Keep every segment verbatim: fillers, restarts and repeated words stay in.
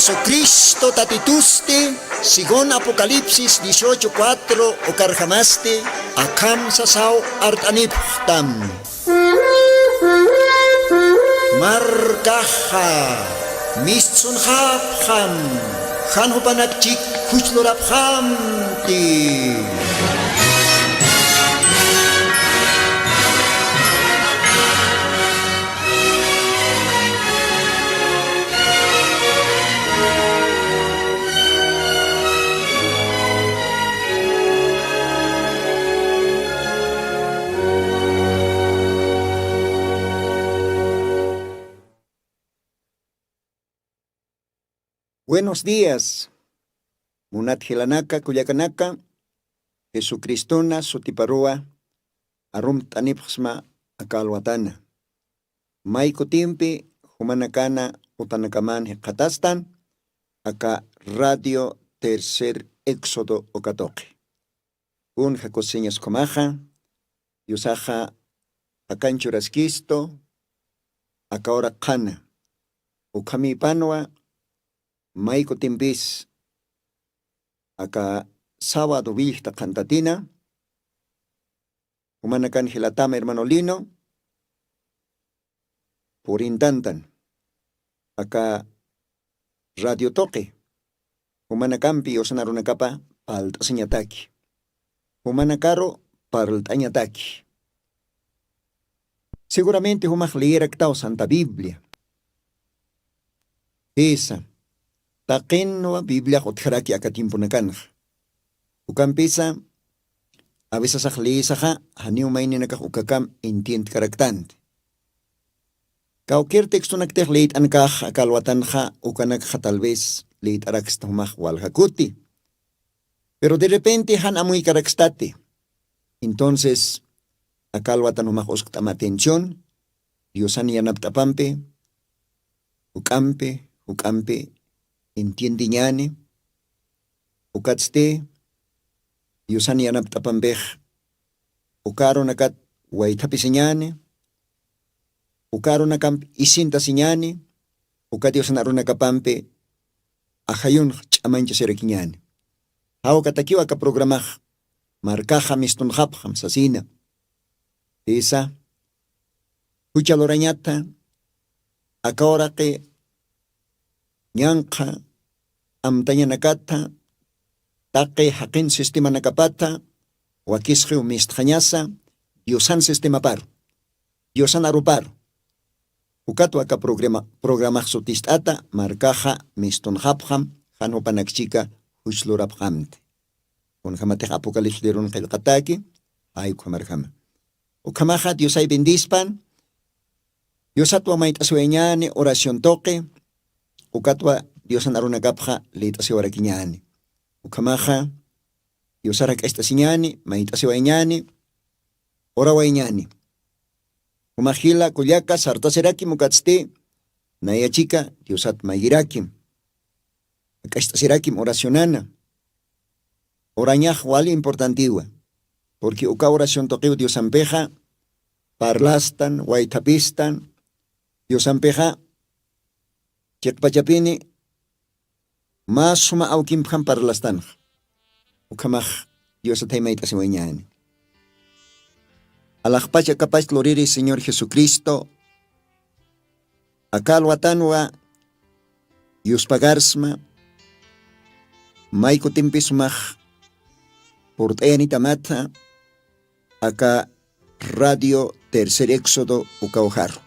Jesucristo Tatitusti, según Apocalipsis dieciocho cuatro, ukarjamasti akham sasaw art'anipxtam. Markaxa mistsunxapxam, jan jupanakchik juchlurapxamti. Buenos días, munat jilanaka, kullakanaka. Jesucristona sutiparuwa arumt'anipxsma aka alwatana. May kutimpi jumanakana utanakaman jikxatastan aka Radio Tercer Éxodo uka tuqi. Kunja kusiñas ukhamaxa, Diosaxa akan churaskistu, aka ura qhana. Ukhamïpanwa may kutimpis aka sábado willkta qhantatina, jumanakan jilatama hermano Lino, purintantan aka radio tuqi, jumanakampi yusana arunakapa parlt'asiñataki, jumanakaru parlt'añataki. Seguramente jumax leeraktaw Santa Biblia. Jisa, taqinwa Bibliax utjaraki aka tiemponakanxa. Ukampisa, a veces leesaxa, janiw mayninakax ukakam entiendkaraktanti. Kawkir textonaktix leet'ankax aka alwatanxa, ukanakxa tal vez leet'araksta jumax walja kuti. Pero de repente jan amuykarakstati. Entonces, aka alwatan jumax uskt'ama atención, Diosan yanapt'apampi, juk'ampi, juk'ampi entiendiñäni, ukatsti Diosan yanapt'apampix uka arunakat waythapisiñäni, uka arunakamp isintasiñäni, uka Diosan arunakapampi ajayunx ch'amañchasirakiñäni. Jawkatakiw aka programax markaxa mistunxapxam sasina. Jisa, jucha lurañata, aka uraqi ñanqha amtañanakatha, taqi jaqin sistemanakapatha, wakisqiw mistxañasa Diosan sistemaparu, Diosan aruparu. Ukatwa aka programa, programax sutist'ata, markaxa mistunxapxam, jan jupanakchika juch lurapxamti. Kunjamatix Apocalipsis libron qillqataki, jay ukhamarjama. Ukhamaxa Diosay bendispan, Diosatwa mayt'asiwayñäni oración tuqi, ukatwa Diosan arunakapxa lït'asiwarakiñäni. Ukhamaxa Diosar jak'acht'asiñäni, mayt'asiwayñäni, orawayñäni. Juma jila kullaka sartasirakim ukatsti, naya chika Diosat mayirakim. Jak'acht'asirakim oracionana. Orañax wali importantiwa. Porque uka oración tuqiw Diosampixa parlastan, waythapistan, Diosampixa chiqpachapini mä suma awkimpjam parlastanxa. Ukhamax Diosatay mayt'asiwañäni. Alaxpach akapach luriri Señor Jesucristo, aka alwatanwa yuspagarsma, may kutimpis sumax purt'ayanitamatha, aka Radio Tercer Éxodo ukawjaru.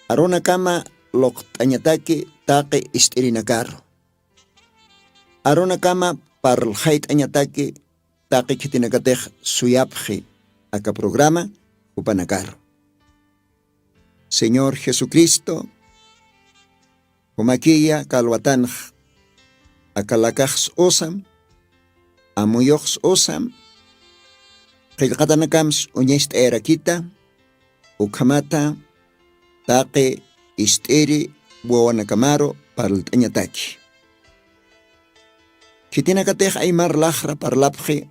Arunakama luqt'añataki taqi ist'irinakaru. Arunakama parlxayt'añataki taqi khitinakatix suyapxi aka programa jupanakaru. Señor Jesucristo, jumakiya kalwatanx, aka lakax s'usam, amuyux s'usam, qillqatanakamps uñacht'ayarakita, ukhamata taqi ist'iri wawanakamaru parlt'añataki. Khitinakatix aymar laxra parlapxi,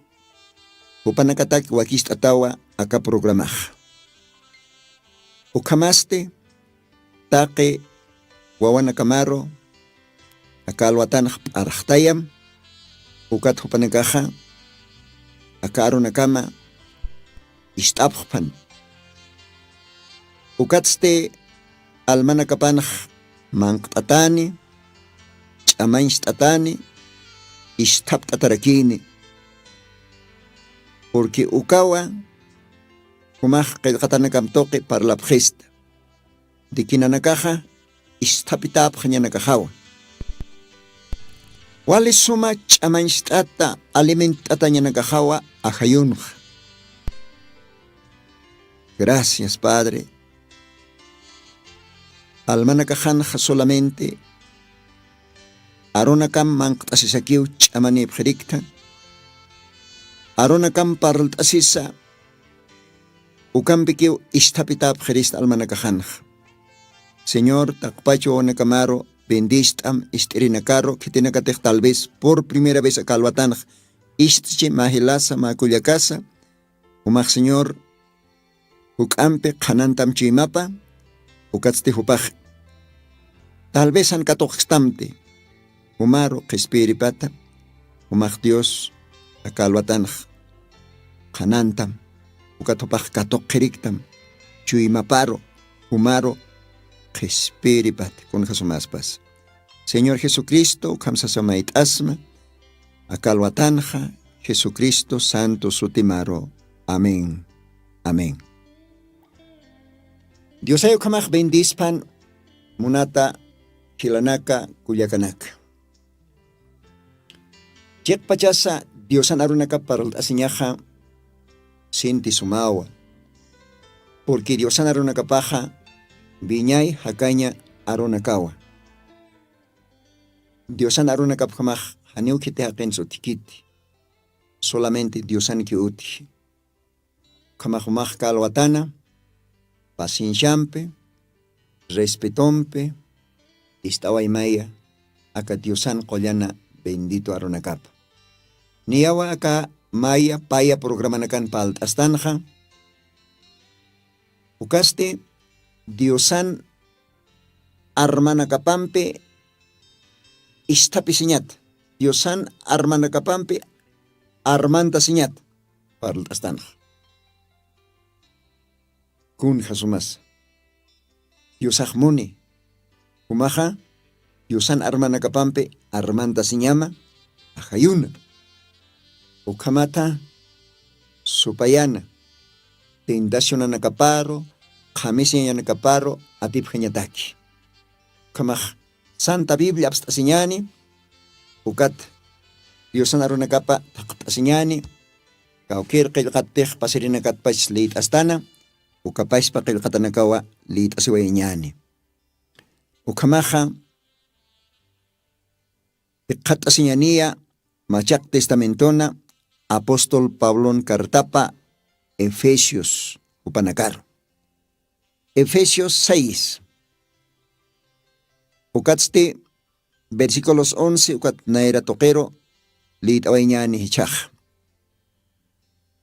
jupanakatak wakicht'atawa aka programaxa. Ukhamasti taqi wawanakamaru aka alwatanx p'arxtayam. Ukat jupanakaxa aka arunakama ist'apxpan. Ukatsti almanakapanx manqt'atani, ch'amañcht'atani, isthapt'atarakini. Purqui ukawa jumax qillqatanakam tuqi parlapxista. Dikinanakaxa isthapitapxañanakaxawa. Wali suma ch'amañcht'ata alimentt'atañanakaxawa ajayunxa. Gracias padre. Almanakaxanxa solamente arunakam manqt'asisakiw ch'amanipxiriktha. Arunakam parlt'asisa ukampikiw isthapitapxirista almanakaxanxa. Señor taqpach wawanakamaru bendist'am ist'irinakaru khitinakatix tal vez por primera vez aka alwatanx ist'chi mä jilasa mä kullakasa. Jumax señor juk'ampi qhanantam chuymapa. Ukatsti jupax tal vez jan katuqkstamti jumaru qhispiyiripata. Jumax dios aka alwatanx qhanantam ukat jupax katuqkhiriktam chuymaparu jumaru qhispiyiripata. Kunjasumaspas señor jesucristo ukham sasamayt'asma aka alwatanxa jesucristo santo sutimaru. Amén. Amén. Diosay ukhamax bendispan munata jilanaka kullakanaka. Chiqpachasa diosan arunakap parlt'asiñaxa sinti sumawa. Purqui diosan arunakapaxa wiñay jakaña arunakawa. Diosan arunakapkhamax janiw khiti jaqinsa uthikiti. Solamente diosanki utji. Ukhamax umaxka alwatana pacienciampi respetompi ist'awaymaya aka diosan qullana bendito arunakapa. Niyawa aka maya paya programanakan palt'astanxa. Ukasti diosan armanakapampi isthapisiñat diosan armanakapampi armantasiñat parlt'astanxa. Kun jasumasa diosax muni jumaxa diosan armanakapampi armantasiñama. Ajayuna ukhamata supayana tentacionanakaparu qhamisiñanakaparu atipjañataki. Ukhamax santa biblia apst'asiñani ukat diosan arunakapa thaqt'asiñani. Kawkir qillqattix pasirinakatpach liyt'astana ukapaspa qillqatanakawa liyt'asiwayañani. Ukhamaxa ikxat'asiñaniya machaq testamentona apóstol pablon cartapa efesios jupanakaru. Efesios seis ukatsti versículos once ukat nayra tuqiru liyt'awayñani jichhaxa.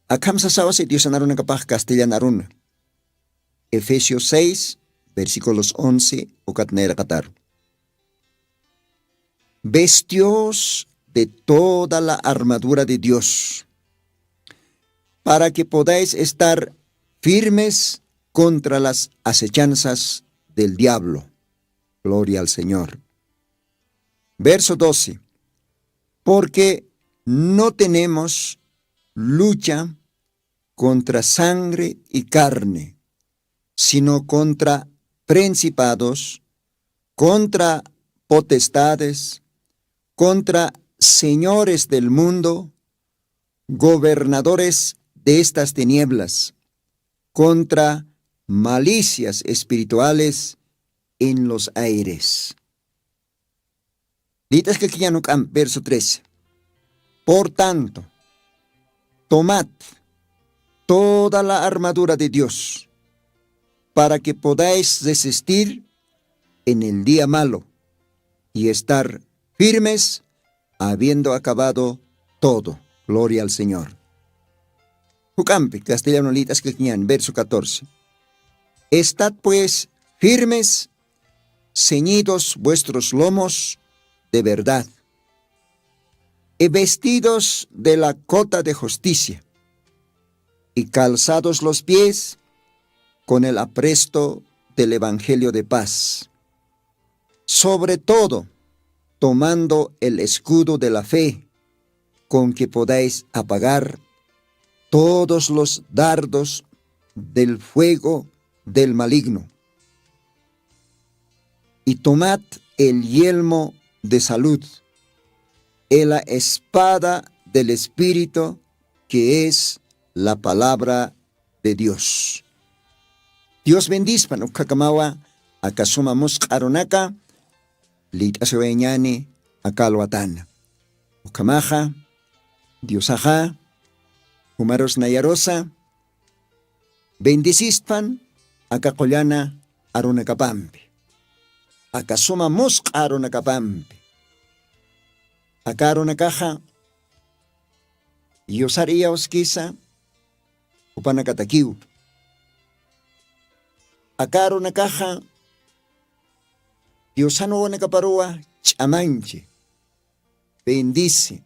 Akham sasawasi diosan arunakapax castellan aruna efesios seis versículos once ukat nayraqataru. Vestios de toda la armadura de dios para que podáis estar firmes contra las acechanzas del diablo. Gloria al señor. Verso doce. Porque no tenemos lucha contra sangre y carne, sino contra principados, contra potestades, contra señores del mundo, gobernadores de estas tinieblas, contra malicias espirituales en los aires. Lït'askakiñan juk'amp verso trece. Por tanto, tomad toda la armadura de dios para que podáis resistir en el día malo y estar firmes habiendo acabado todo. Gloria al señor. Juk'ampi castellano lït'askakiñan verso catorce. Estad pues firmes ceñidos vuestros lomos de verdad, y vestidos de la cota de justicia, y calzados los pies con el apresto del evangelio de paz. Sobre todo, tomando el escudo de la fe, con que podáis apagar todos los dardos del fuego del maligno. Y tomad el yelmo de salud, y la espada del Espíritu, que es la palabra de Dios. Dios bendispan, ukhakamawa aka suma musq'a arunaka liyt'asiwayañani aka alwatana. Ukhamaxa, Diosaxa jumarus nayarusa bendisispan aka qullana arunakapampi, aka suma musq'a arunakapampi. Aka arunakaxa yusar iyawskisa jupanakatakiw. Aka arunakaxa Diosan wawanakaparuwa ch'amanchi, bendisi,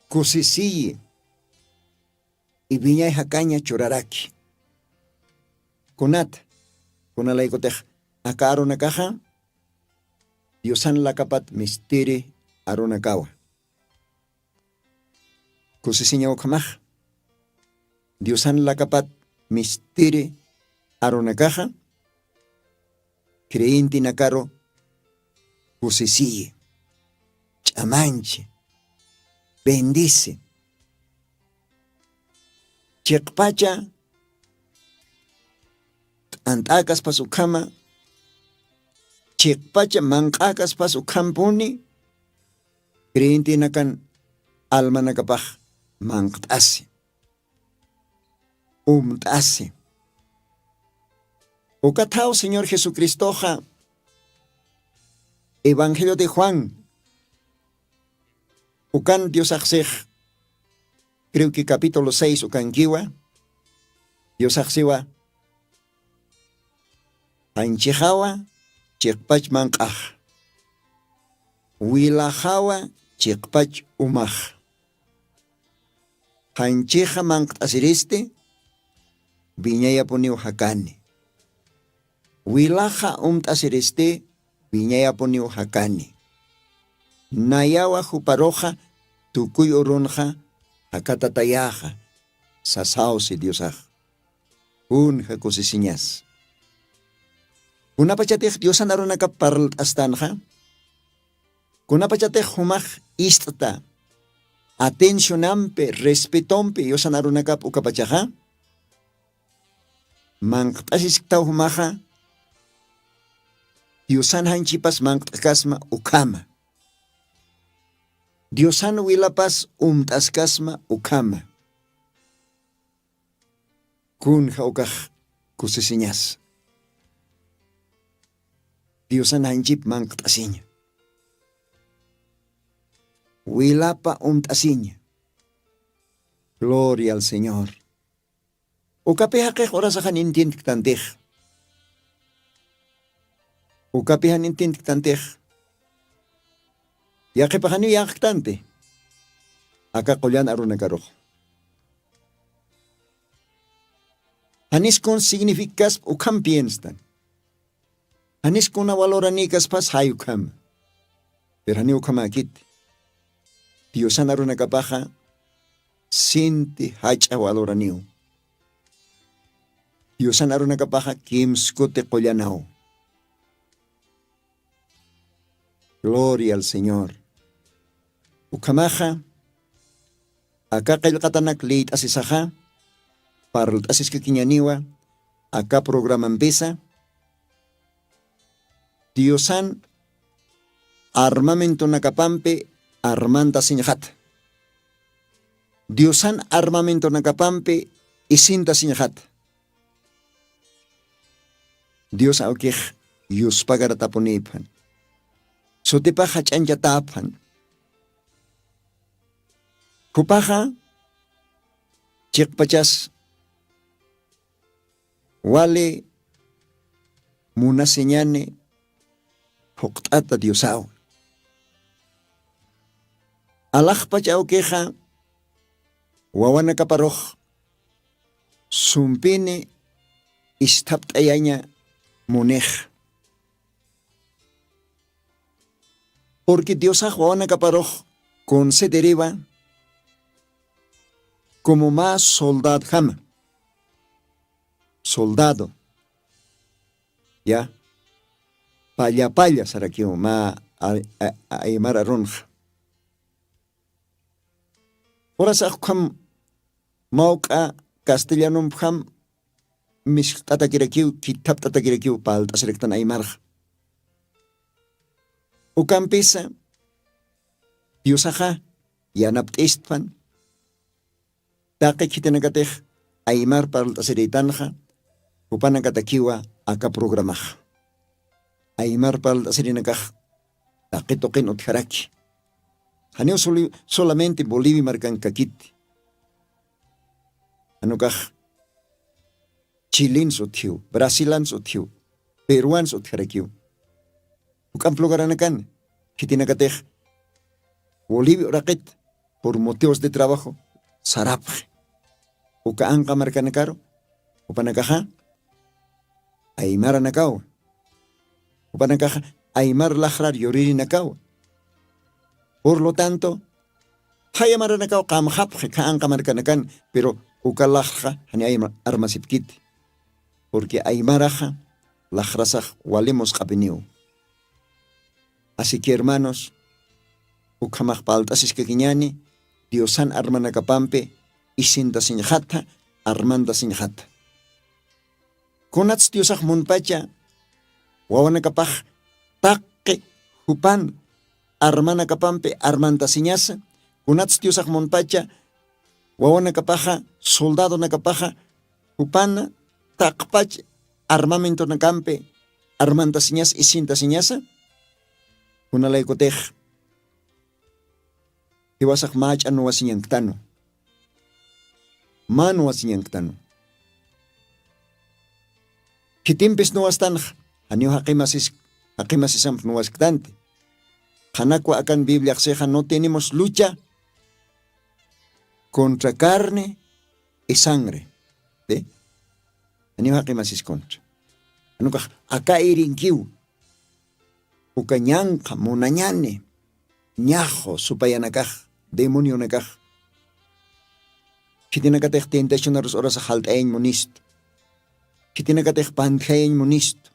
kusisiyi, y wiñay jakaña churaraki. Kunata, kunalaykutix aka arunakaxa Diosan lakapat mistiri arunakawa. Kusisiña ukhamax, Diosan lakapat mistiri arunakaxa creyentenakaru kusisiyi, ch'amanchi, bendisi. Chiqpacha t'ant'äkaspas ukhama, chiqpacha manq'äkaspas ukhampuni creyentenakan almanakapax manqt'asi, umt'asi. Uka thaw Señor Jesucristoxa Evangelio de Juan ukan Diosaxsix, creo que capítulo seis ukankiwa, Diosaxsiwa: Janchixawa chiqpach manq'ax, wilaxawa chiqpach umax. Janchixa manqt'asiristi wiñayapuniw jakani. Wilaxa umt'asiristi wiñayapuniw jakani. Nayawa juparuxa tukuy urunxa jakatatayaxa, sasawsi Diosax. Kunja kusisiñas. Kunapachatix Diosan arunakap parlt'astanxa, kunapachatix jumax ist'ta atencionampi, respetompi Diosan arunakap ukapachaxa, manqt'asisktaw jumaxa, Diosan janchipas manqt'kasma ukhama. Diosan wilapas umt'askasma ukhama. Kunja ukax kusisiñas. Diosan janchip manqt'asiña. Wilapa umt'asiña. Gloria al Señor. Ukapi jaqix urasaxan intintktanti. Ukapi jan intintktanti. Yaqhipaxaniw yaqktanti. Aka qullan arunakarux. Janis kun signifikkasp ukham pienstan. Janis kuna valoranikaspas jay ukham. Pero janiw ukhamäkit. Diosan arunakapaxa sinti jach'a valoraniw. Diosan arunakapaxa kimskuti qullanaw. Gloria al Señor. Ukhamaxa aka qillqatanak liyt'asisaxa parlt'asiskakiñaniwa aka programampisa. Diosan armamentonakapampi armantasiñxata. Diosan armamentonakapampi isintasiñxata. Dios awkix yuspagaratapunipan. Sutipax jach'añchatäpan. Jupaxa chiqpachas wali munasiñani phuqt'ata diosaw. Alaxpach awkixa wawanakaparux sumpini isthapt'ayaña munix. Purqui diosax wawanakaparux consideriwa como mä soldadjama. Soldado ya pallapalla sarakiw mä aymar arunxa. Urasax ukham mawk'a castellanompjam miskt'atakirakiw khithapt'atakirakiw palt'asiriktan aymarxa. Ukampisa diosaxa yanapt'istpan taqi khitinakatix aymar parlt'asirïtanxa jupanakatakiwa aka programaxa. Aymar parlt'asirinakax taqi tuqin utjaraki. Janiw solamente bolivia markankakiti janukax chilins utjiw brasilans utjiw peruans utjarakiw. Juk'amp lugaranakan khitinakatix bolivia uraqit pur motivos de trabajo sarapxi. Uka anqa markanakaru jupanakaxa aymaranakawa. Jupanakaxa aymar laxrar yuririnakawa. Pur lo tanto jayamaranakaw qamxapxi kha anqa markanakan pero uka laxrxa jani armasipkiti. Purqui aymaraxa laxrasax walimus q'apiniw. Asiki hermanos ukhamax palt'asiskakiñani diosan armanakapampi isintasiñxatha armantasiñxatha. Kunats diosax munpacha wawanakapax taqi jupan armanakapampi armantasiñasa. Kunats diosax munpacha wawanakapaxa soldadonakapaxa jupana taqpach armamentonakampi armantasiñasa isintasiñasa. Kunalaykutix jiwasax mach'a nuwasiñanktanu. Mä nuwasiñanktanu. Khitimpis nuwastanxa janiw jaqimasisamp nuwasktanti. Qhanakwa akan bibliaxsixa no tenemos lucha contra carne y sangre. Janiw jaqimasiskuna janukax aka irinkiw uka ñanqha munañani ñaxu supayanakax demonionakax. Khitinakatix tentacionarus urasax jalt'ayañ munistu. Khitinakatix pantjayañ munistu.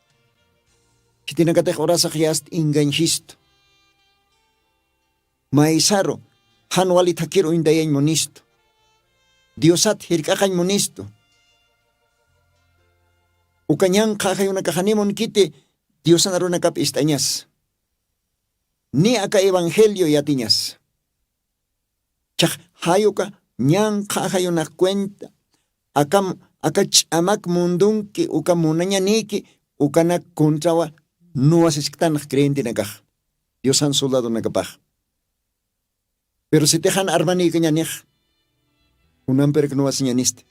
Khitinakatix urasax yast ingañjistu. Maysaru jan wali thakir uñtayañ munistu. Diosat jirk'aqañ munistu. Uka ñanqha ajayunakaxanimun kiti diosan arunakap ist'añas ni aka evangelio yatiñas. Chax jayuka ñanqha ajayunak cuenta akam aka ch'amak mundunki uka munañaniki ukanak contrawa nuwasisktanx creyentenakax diosan soldadonakapax. Pero sitixan armanïkañanix kunampirak nuwasiñanisti.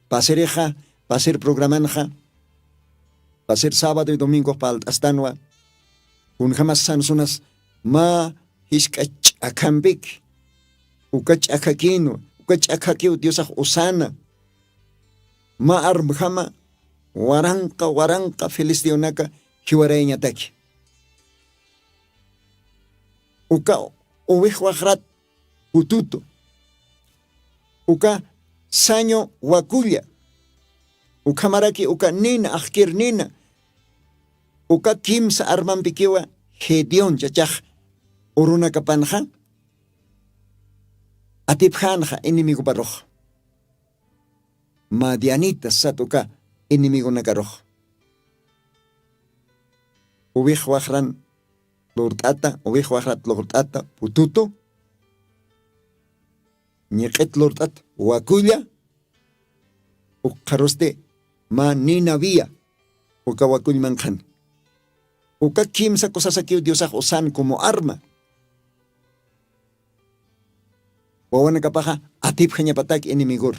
Pasirixa pasir programanxa pasir sábado y domingox palt'astanwa. Kunjamas sansunas mä jisk'a ch'akhampiki uka ch'akhakinwa uka ch'akhakiw diosax usana. Mä armjama waranqa waranqa filisteonaka jiwarayañataki. Uka uwix waxrat pututu uka sañu wakulla ukhamaraki uka nina axkir nina uka kimsa armampikiwa gedeón chachax urunakapanxa atipxänxa enemigoparux. Madianitas sat uka enemigonakarux uwix waxran lurt'ata uwix waxrat lurt'ata pututu ñiq'it lurt'at wakulla ukxarusti mä ninavia uka wakullman qhan uka kimsa kusasakiw diosax usan como arma wawanakapaxa atipxañapatak enemigur.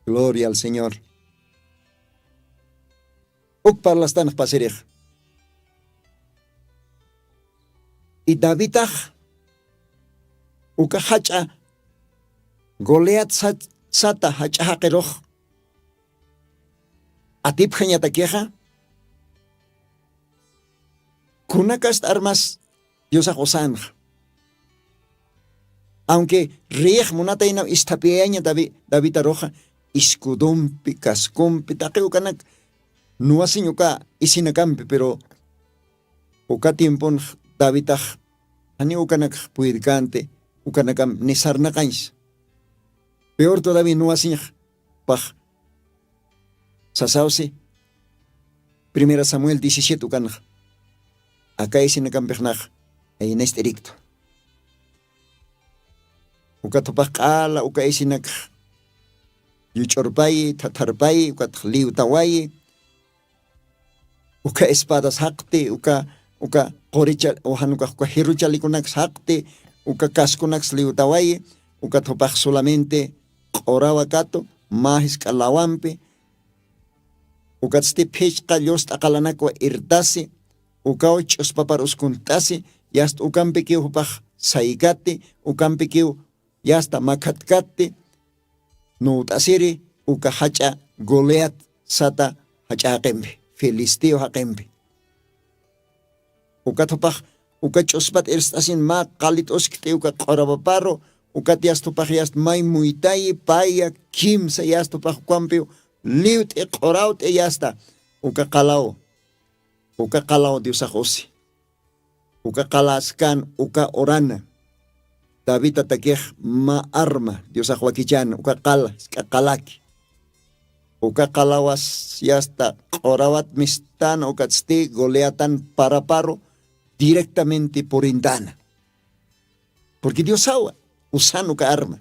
Gloria al señor. Uk parlastanx pasirix. Y davidtax uka jach'a goliat sat- sata jach'a jaqirux atipjañatakixa. Kunakast armas diosax usanxa. Aunque reyix munataynaw isthapiyaña davidtaruxa, iscudompi cascompi taqi ukanak nuwasiñ uka isinakampi pero uka tiemponx davidtax janiw ukanakx puydkanti. Ukanakam nisarnaqañsa. Peor todavia nuwasiñx pax sasawsi. Primera samuel diecisiete ukanxa aka isinakampixnax ayinast'iriktu. Uka thupax q'ala uka isinakx yuch'urpayi thatharpayi ukatx liwtawayi. Uka espadas jaqti uka uka quricha ujan ukax uka jiruchalikunak jaqti uka kaskunaks liwtawayi. Uka thupax solamente q'urawa katu mä jisk'a lawampi. Ukatsti phichqa llust'a qalanakwa irtasi ukaw ch'uspapar uskunt'asi. Yasta ukampikiw jupax saykati ukampikiw yasta makhatkatti. Nuwt'asiri uka jach'a goliat sata jach'a jaqimpi filisteo jaqimpi. Ukat jupax uka ch'uspat irst'asin mä qalit'uskt'i uka q'urapaparu. Ukat yasta jupax yasta may muytayi paya kimsa yasta jupax ukampiw liwt'i q'urawt'i yasta. Uka qalaw uka qalaw diosax usi. Uka qalaskan uka urana davidtatakix mä arma diosax wakichana uka qala jisk'a qalaki. Uka qalawas yasta q'urawat mistana ukatsti goliatan paraparu directamente purintana. Porque diosawa usan uka arma.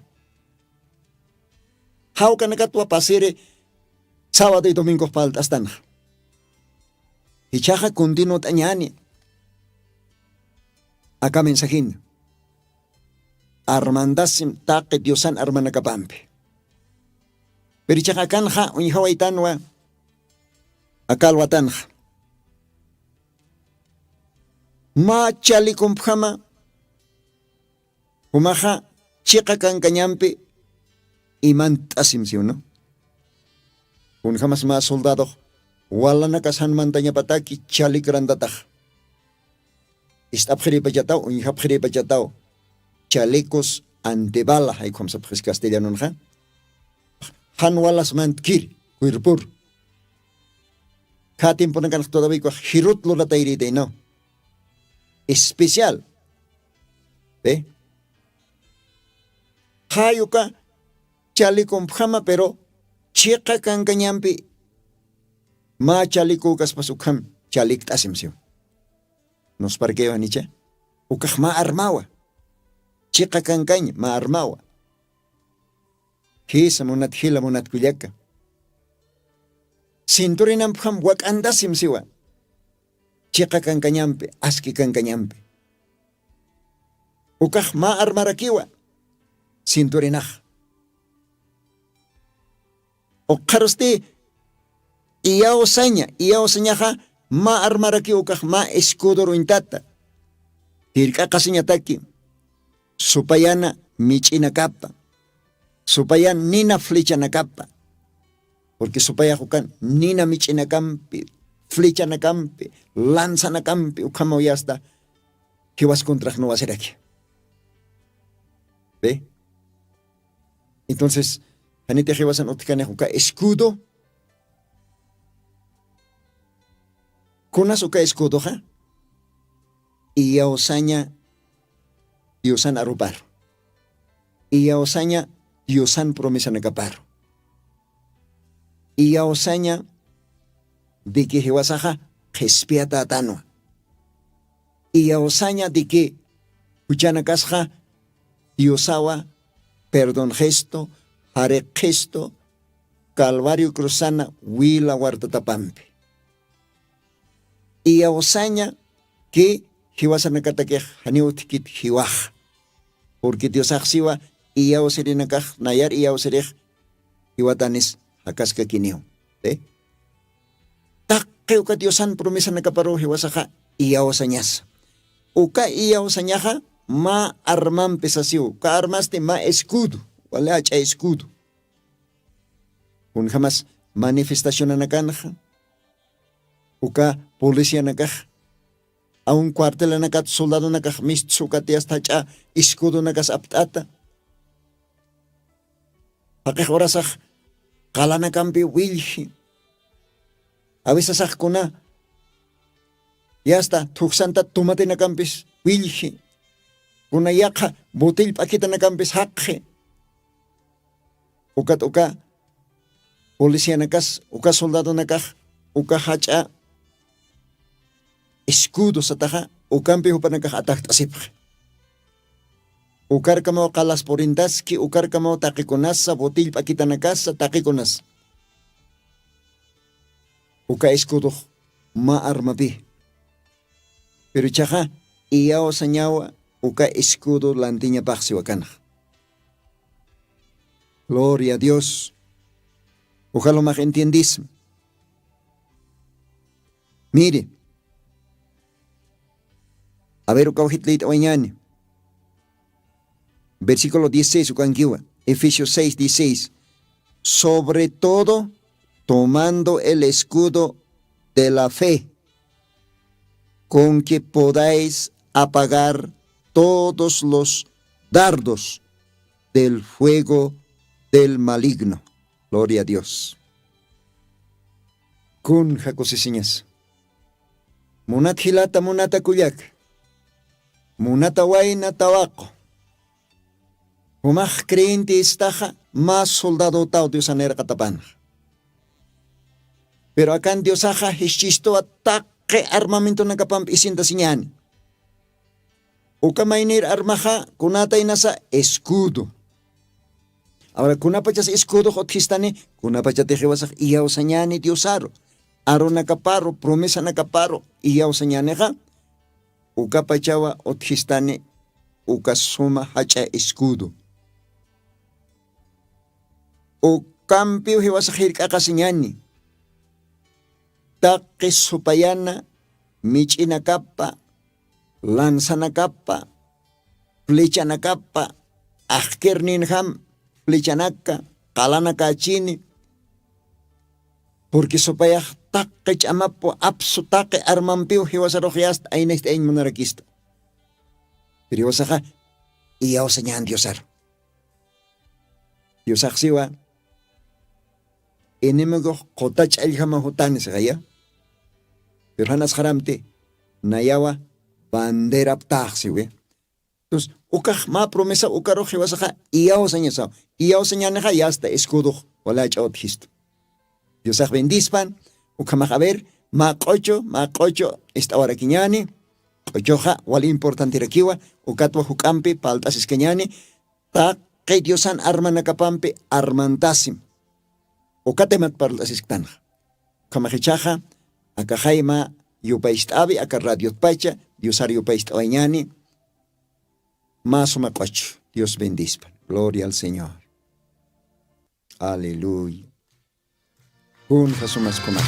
Jawkanakatwa pasiri sábado y domingox palt'astanxa. Jichhaxa continuat'añani aka mensajina. Armantasim taqi diosan armanakapampi. Pero ichaqa akanxa uñjawaytanwa aka alwatanxa mä chalikumpjama jumaxa chiqa kankañampi imant'asim siwnu. Kunjamas mä soldadox walanakas janmantañapataki chalikrantatax ist'apxiripachataw uñjapxiripachataw. Chalecos antebala jaykhumsapxis castellanunxa jan walasmantkiri cuerpur. Kha tiemponakanx todavía kuax jirut lulatayritaynaw especial. Jayuka chalikumpjama pero chiqa kankañampi mä chalikukaspas ukham chalikt'asim siw. Nusparkaywan icha ukax mä armawa. Chiqa kankaña mä armawa. Jisa munat jila munatkullaka cinturinampham wak'antasim siwa. Chiqa kankañampi aski kankañampi ukax mä armarakiwa. Cinturinax ukxarusti iyawsaña iyawsañaxa mä armarakiw ukax mä escudoruñtata jirk'aqasiñataki supayana mich'inakapa supayan nina flechanakapa. Porque supayax ukan nina mich'inakampi flichanakampi lanzanakampi ukhamaw yasta jiwas contraxnuwasiraki. Ve entonces janitix jiwasan utkanix uka escudo. Kunas uka escudoxa iyawsaña diosan aruparu iyawsaña diosan promesanakaparu iyawsaña diki jiwasaxa qhispiyatätanwa. Iyawsaña diki juchanakasxa diosawa perdonxistu jarikxistu calvario cruzana wila wartatapampi. Iyawsaña ki jiwasanakatakix janiw utkit jiwax. Purqui diosaxsiwa iyawsirinakax nayar iyawsirix jiwatanis jakaskakiniw. Taq taqi uka diosan promesanakaparuw jiwasaxa iyawsañasa. Uka iyawsañaxa mä armampi sasiw, uka armasti mä escudo, wali jach'a escudo. Kunjamas manifestacionanakanxa uka policianakax aun cuartelanakat soldadonakax mistsukat yasta jach'a escudonakas apt'ata. Jaqix urasax qalanakampi willji. Awisasax kuna yasta thuksanta tumatinakampis willji. Kuna yaqha butill p'akitanakampis jaqxi. Ukat uka policianakas uka soldadonakax uka jach'a escudo sataxa ukampi jupanakax atajt'asipxi. Ukarkamaw qalaspurinthaski ukarkamaw taqikunasa butill p'akitanakasa taqikunasa. Uka escudox mä armapi. Pero ichaxa iyawsañawa uka escudo lantiñapaxsiwa kanxa. Gloria a dios. Ujalumax entiendisma. Miri. A ver ukaw jitlit'awañani. Versículo dieciséis ukankiwa. Efesios seis dieciséis. Sobre todo tomando el escudo de la fe, con que podáis apagar todos los dardos del fuego del maligno. Gloria a dios. Kun jakusisiñas. Munat jilata munata kullak, munata wayna tawaqu. Jumax creyente istaxa mä soldadotaw diosanirqatapanxa. Pero akan diosaxa jischistuwa taqi armamentonakapampi isintasiñani. Uka maynir armaxa kunataynasa escudo. Awra kunapachas escudox utjistani kunapachatixiwasax iyawsañani diosaru, arunakaparu promesanakaparu iyawsañanixa. Ukapachawa utjistani uka suma jach'a escudo. Ukampiw jiwasax jirk'aqasiñani taqi supayana mich'inakapa, lanzanakapa, flechanakapa, axkirninjam flechanaka qalanakachini. Purqui supayax taqi ch'amapu apsu taqi armampiw jiwasaruxyasta aynayst'ayañ munarakista. Pero jiwasaxa iyawsañan diosaru. Diosaxsiwa enemigox qutach'alljaman jutani sixaya. Pero janasxaramti nayawa banderaptaxsiwi. Entonces ukax mä promesa ukarux jiwasaxa iyawsañasaw. Iyawsañanixa yasta escudox walach'a utjistu. Diosax bendispan. Ukhamax a ver mä q'uchu mä q'uchu ist'awarakiñani. Q'uchuxa wali importantirakiwa. Ukatwa juk'ampi palt'asiskañani taqi diosan armanakapampi armantasim. Uka temat parlt'asisktanxa. Ukhamax ichaxa akaxay mä yupayst'awi aka radiotpacha diosar yupayst'awañani. Mä suma q'uchu. Dios bendispan. Gloria al señor. Aleluya. Kunja sumaskunax.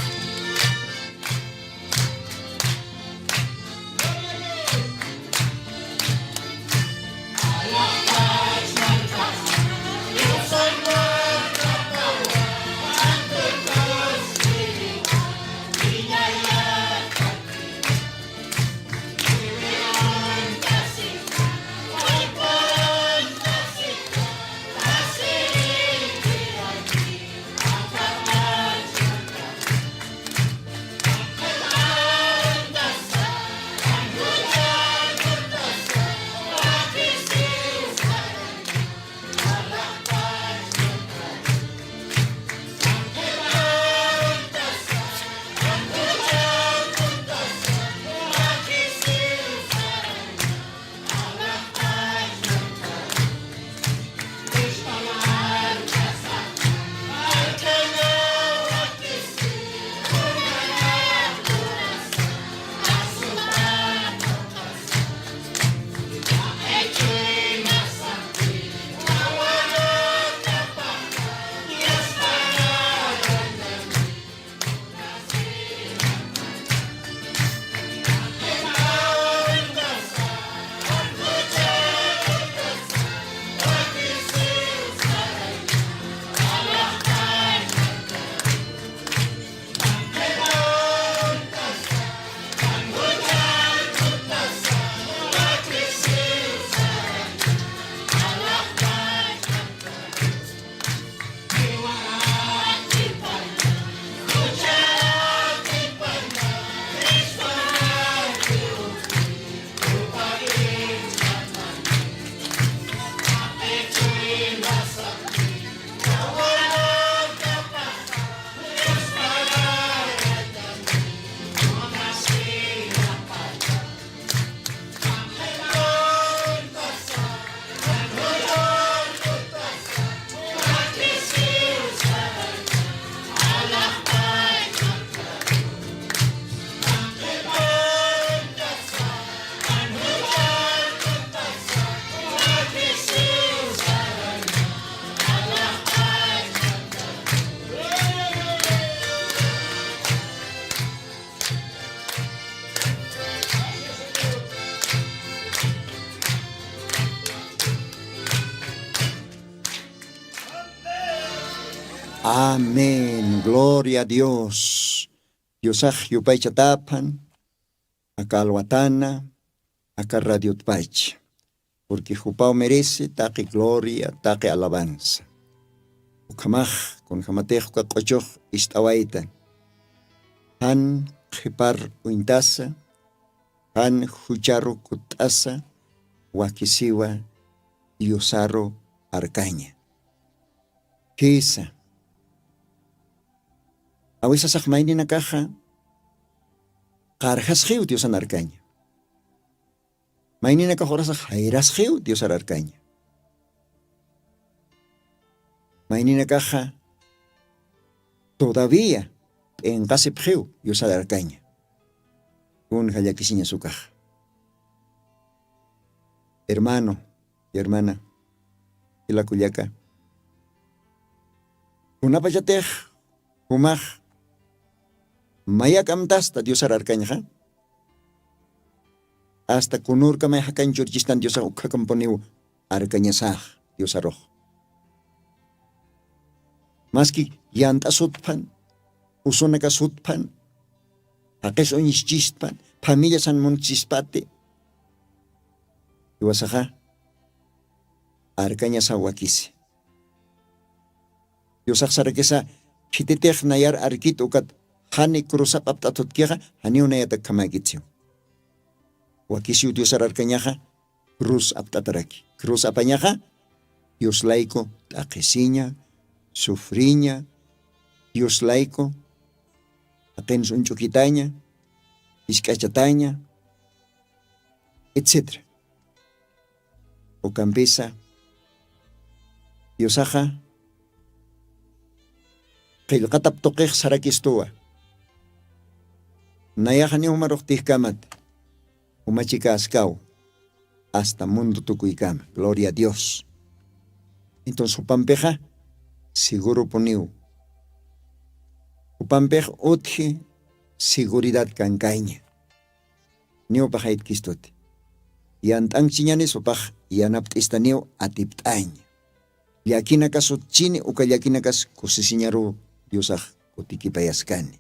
Amén, gloria a dios. Diosax yupaychataphan aka alwatana aka radiotpach. Purqui jupaw merece taqi gloria taqi alabanza. Ukhamax kunjamatix uka q'uchux ist'awayta jan qhipar uñtasa jan jucharu kutt'asa wakisiwa diosaru arkaña. Kisa awisasax mayninakaxa qarjasxiw diosan arkaña. Mayninakax urasax jayrasxiw diosar arkaña. Mayninakaxa todavía p'inqasipxiw diosar arkaña. Kun jallakisiñasukaxa hermano y hermana, jilakullaka kunapachatix jumax mayak'amtasta diosar arkañxa asta kunurkamay jakañ churchistan diosax ukhakampuniw arkañasax diosarux. Maski yant'asutphan usunakasutphan jaqis uñischistphan familiasan munchispati iwasaxa arkañasaw wakisi. Diosax sarakisa khititix nayar arkit ukat jani cruz ap'apt'athutkixa janiw nayatak khamäkitsiw. Wakisiw diosar arkañaxa cruz apt'ataraki cruz apañaxa dioslayku t'aqhisiña sufriña dioslayku jaqinsa uñch'ukitaña jisk'achataña etcétera. Ukampisa diosaxa qillqatap tuqix sarakistuwa. Nayaxa niw jumarux tijkamat jumachika askaw asta mundo tukuykama gloria a dios. Entonces jupampixa seguropuniw jupampix utji seguridad kankayña. Niwpaxaytkistuti yant'ankchiñanis jupax yanapt'istaniw atipt'aña. Llakinakasutchini uka llakinakas kusisiñaruw diosax kutikipayaskani.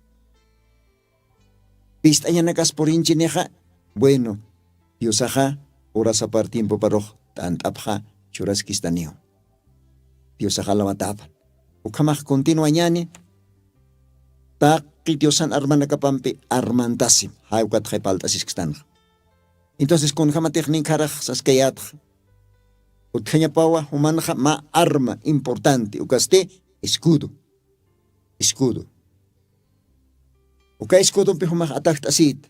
Pist'añanakas purinchinixa bueno diosaxa urasapar tiempoparux t'ant'apxa churaskistaniw. Diosax alawatapan ukhamax continuañani. Taqi diosan armanakapampi armantasim jaywkatxay palt'asiskstanxa. Entonces kunjamatix ninkarax saskayatxa utjañapawa jumanxa mä arma importanti ukasti escudo. Escudo uka escudompi jumax atajt'asïta.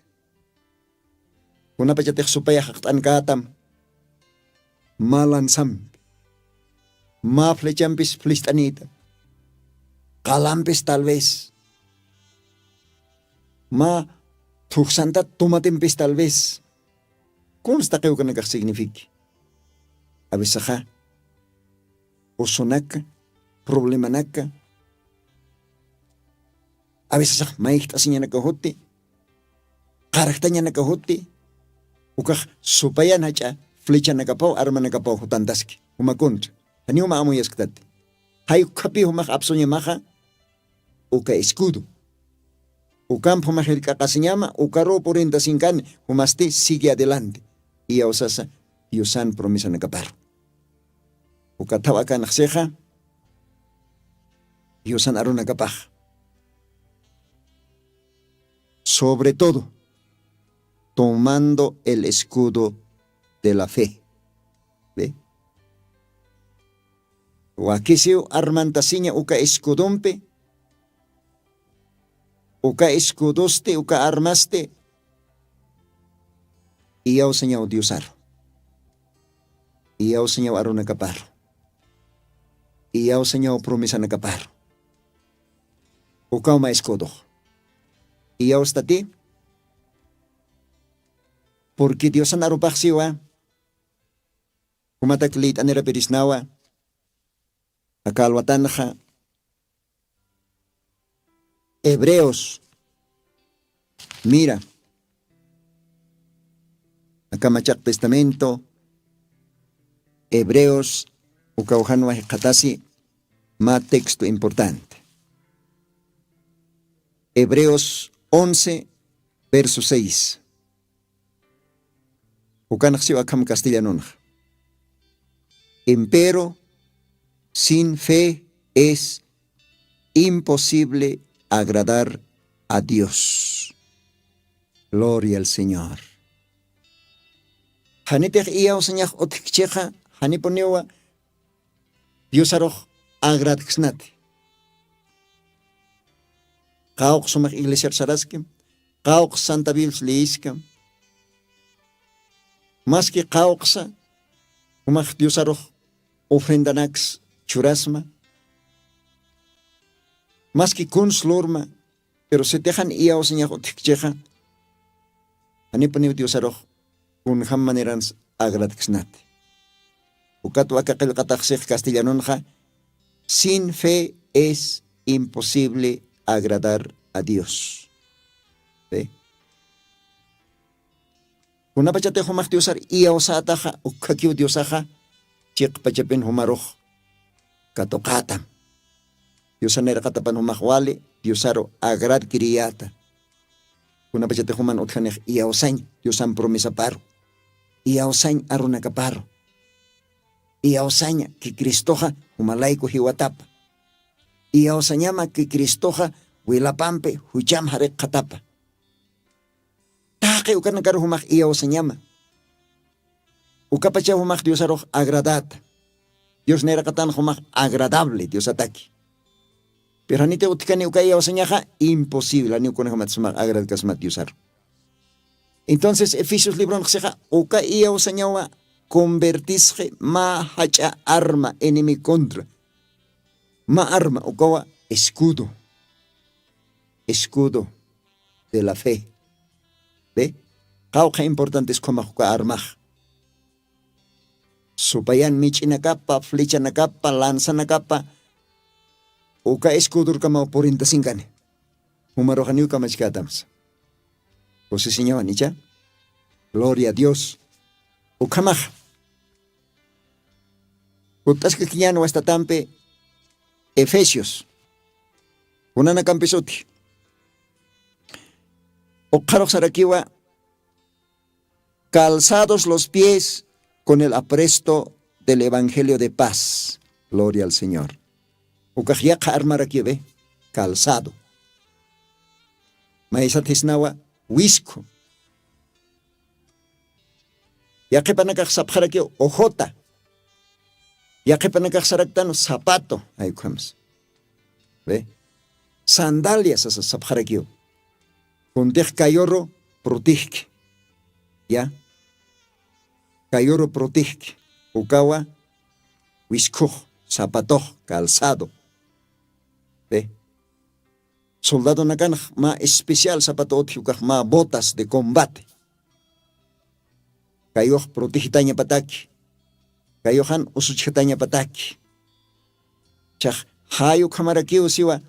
Kunapachatix supaya jaqt'ankätam mä lanzampi mä flechampis flecht'anïta qalampis tal vez mä thujsantat tumatimpis tal vez. Kunstaqiw kanakax signifique? Avisaxa usunaka problemanaka avisasax mayjt'asiñanaka juti qarjtañanaka juti ukax supayan jach'a flechanakapaw armanakapaw jutantaski. Juma kuntra janiw mä amuyasktati. Jay ukhapï jumax apsuñamaxa uka escudo ukamp juma jirk'aqasiñama ukaruw purintasinkani jumasti sigue adelante. Iyawsasa diosan promesanakaparu uka thaw akanxsixa diosan arunakapax sobre todo tomando el escudo de la fe. Wakisiw armantasiña uka escudompi uka escudosti uka armasti iyawsañaw diosaru iyawsañaw arunakaparu iyawsañaw promesanakaparu. Ukawma escudox iyawstati purqui diosan arupaxsiwa jumatak lït'anirapirisnawa aka alwatanxa hebreos mira aka machaq testamento hebreos ukawjanwa jikxatasi mä texto importante. Hebreos once, verso seis. Ukanaxsiw akham castellanunxa. Empero sin fe es imposible agradar a dios. Gloria al señor. Janitix iyawsañax utjkchixa janipuniwa diosarux agradksnati. Qawqsumax iglesiar saraski, qawqs santa biblis liiskam. Maski qawqsa jumax diosarux ufrendanaks churasma, maski kuns lurma, pero sitixan iyawsañax utjkchixa janipuniw diosarux kunjam maneransa agradksnati. Ukat waka qillqataxsix castellanunxa sin fe es imposible agradar a dios. Kunapachatix jumax diosar iyawsätaxa ukkhakiw diosaxa chiqpachapin jumarux katuqätam. Diosan irqatapan jumax wali diosaru agradkiriyäta. Kunapachatix juman utjanix iyawsañ diosan promesaparu, iyawsañ arunakaparu, iyawsaña ki cristoxa jumalayku jiwatapa, iyawsañama ki cristoxa wilapampi jucham jarikxatapa. Taqi ukanakaru jumax iyawsañama. Ukapacha jumax diosarux agradata. Dios nayraqatan jumax agradable diosataki. Pero janiti utkani uka iyawsañaxa imposible janiw kunajmat sumax agradkasmat diosaru. Entonces efesios libronxsixa uka iyawsañawa convertisxi mä jach'a arma enemigo contra. Mä arma ukawa escudo. Escudo de la fe. Be, qawqha importantes khumax uka armax. Supayan mich'inakapa flechanakapa lanzanakapa uka escudurkamaw purintasinkani. Jumaruxaniw kamachkätamsa. Kusisiñawan icha. Gloria a dios. Ukhamaxa kut'askakiñan wastatampi efesios kunanakampis uti ukxarux sarakiwa calzados los pies con el apresto del evangelio de paz. Gloria al señor. Ukax yaqha armarakiwi calzado maysathisnawa wiskhu. Yaqhipanakax sapxarakiw ojota. Yaqhipanakax saraktan zapato aykhams. Sandalia sasa sapxarakiw. Kuntix kayuru protejki ya kayuru protejki ukawa wiskhux zapatox calzado. Soldadonakanx mä especial zapato utji ukax mä botas de combate. Kayux protejitañapataki kayuxan usuchjatañapataki. Chax jay ukhamarakiw siwa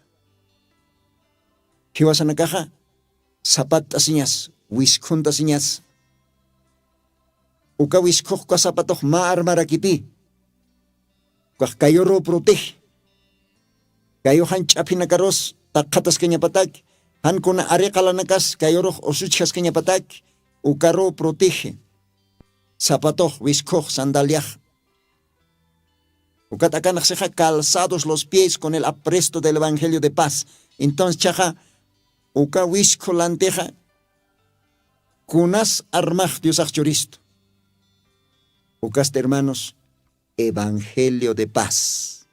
jiwasanakaxa sapatt'asiñas wiskhuntasiñas. Uka wiskhux uka sapatux mä armarakipï ukax kayuruw protege. Kayuxan ch'aphinakarus taqkhataskañapataki jan kuna ariqalanakas kayurux usuchjaskañapataki ukaruw protege. Zapatux wiskhux sandaliax ukat akanxsixa calzados los pies con el apresto del evangelio de paz. Entonces chaxa uka wiskhu lantixa kunas armax diosax churistu? Ukasta hermanos, evangelio de paz.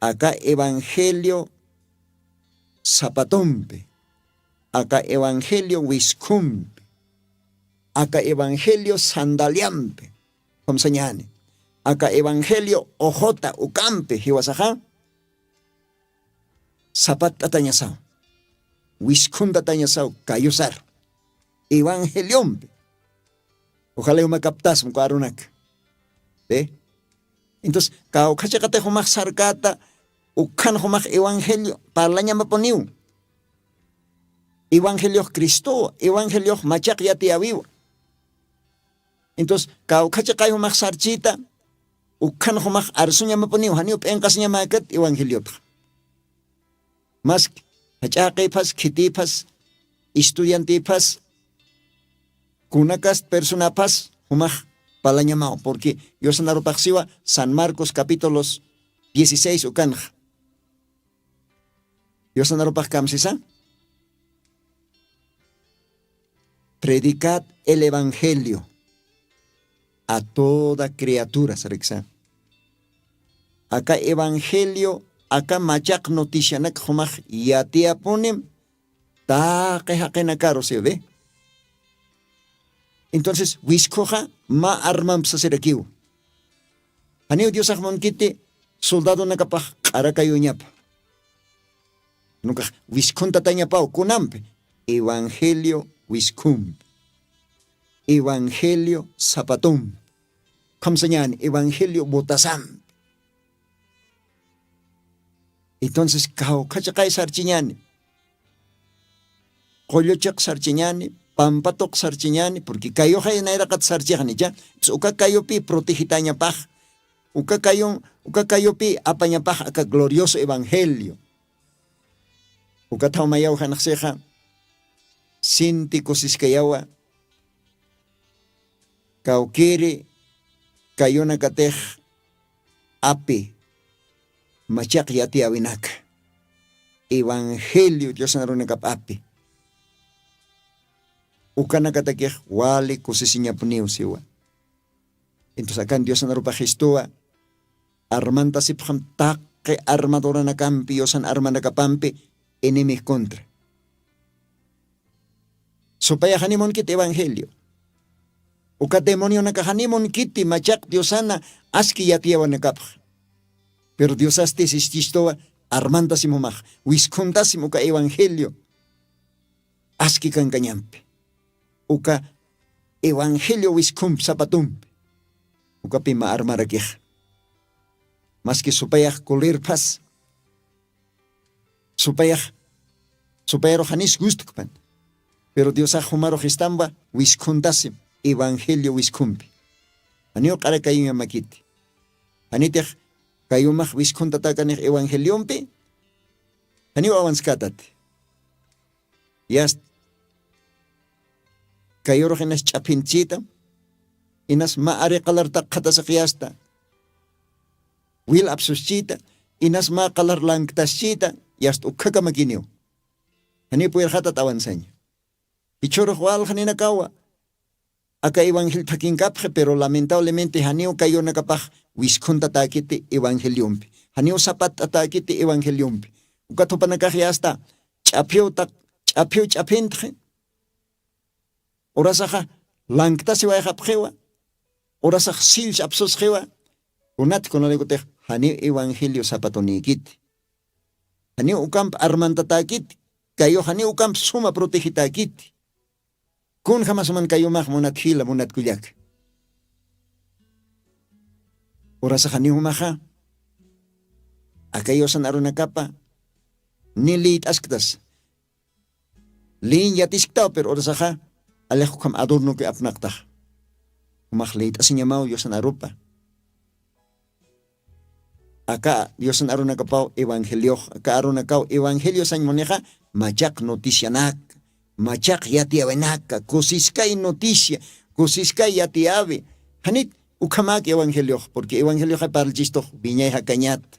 Aka evangelio zapatompi, aka evangelio wiskhumpi, aka evangelio sandaliampi, khumsañani aka evangelio ojota ukampi jiwasaxa sapatt'atañasaw, wiskhuntat'añasaw kayusar evangeliompi. Ujalayu makaptasma uka arunaka. Entonces kawkhachiqatix jumax sarkäta ukhan jumax evangelio parlañamapuniw. Evangeliox cristowa evangeliox machaq yatiyäwiwa. Entonces kawkhachiqay jumax sarchïta ukhan jumax arsuñamapuniw janiw p'inqasiñamäkat evangeliotxa. Maski Jach'aqïphas khithïphas estudiantïphas kunakast personaphas jumax palañamaw purqui. Yusan arupaxsiwa san marcos capítulos dieciséis ukanxa. Yusan arupax kamsisa predicad el evangelio a toda criatura sariksa. Aka evangelio aka machaq noticianak jumax yatiyapunim taqi jaqinakaru siwi. Entonces wiskhuxa mä armamp sasirakiw. Janiw diosax munkiti soldadonakapax q'arakayuñapa. Nukax wiskhunta tañapaw kunampi evangelio wiskhumpi evangelio sapatumpi khamsañani evangelio botasampi. Entonces kawkhachaqay sarchiñani qulluchiq sarchiñani pampatuq sarchiñani purqui kayuxay nayraqat sarchixnicha. Uka kayupi protegitañapax uka kayun uka kayupi apañapax aka glorioso evangelio. Ukathaw mayaw janaxsixa sinti kusiskayawa. Kawkiri kayunakatix api machaq yatiyawinaka evangelio diosnarunakap api ukanakatakix wali kusisiñapuniw siwa. Entonces akan diosnarupaxistuwa armantasipxam taqi armaduranakampi yusan armanakapampi enemigo contra. Supayaxanimunkit evangelio uka demonionakaxanimunkiti machaq diosana aski yatiyawanakapxa. Pero diosasti sististuwa armantasim jumax wiskhuntasim uka evangelio aski kankañampi uka evangelio wiskhumpi sapatumpi. Ukapi mä armarakixa maski supayax kulirphas supayax supayarux janis gustkpan. Pero diosax jumarux istamba wiskhuntasim evangelio wiskhumpi. Janiw q'arakayuñamakiti janitix kayumax wiskhuntatäkanix evangeliompi. Janiw awanskatati yasta kayurux inas ch'aphinchita inas mä ariqalartaq qhatasiq yasta wil apsuschita inas mä qalar lanktaschita yasta ukhakamakiniw. Janiw puyirxatat awansaña jichhurux walxninakawa aka evangel thakinkapxi pero lamentablemente janiw kayunakapax wiskhuntatäkiti evangeliompi janiw sapatt'atäkiti evangeliompi. Uka thupanakaxya asta ch'aphiw ch'aphiw ch'aphintxi urasaxa lanktasiwayxapxiwa urasax sillch apsusxiwa. Kunat kunalikutix janiw evangelio sapatunïkiti janiw ukamp armantatäkiti kayux janiw ukamp suma protegetäkiti. Kunjamasuman kayumax munat jila munat kullaka urasax janiw jumaxa aka yusan arunakapa ni liyt'asktas liñ yatisktawpir urasaxa alix ukham adornoki apnaqtax jumax liyt'asiñamaw yusan arupa. Aka yusan arunakapaw evangeliox aka arunakaw evangelio sañ munixa machaq noticianaka machaq yatiyawinaka kusiskay noticia kusiskay yatiyawi. Janit ukhamäki evangeliox purqui evangelioxa parlchistux wiñay jakañata.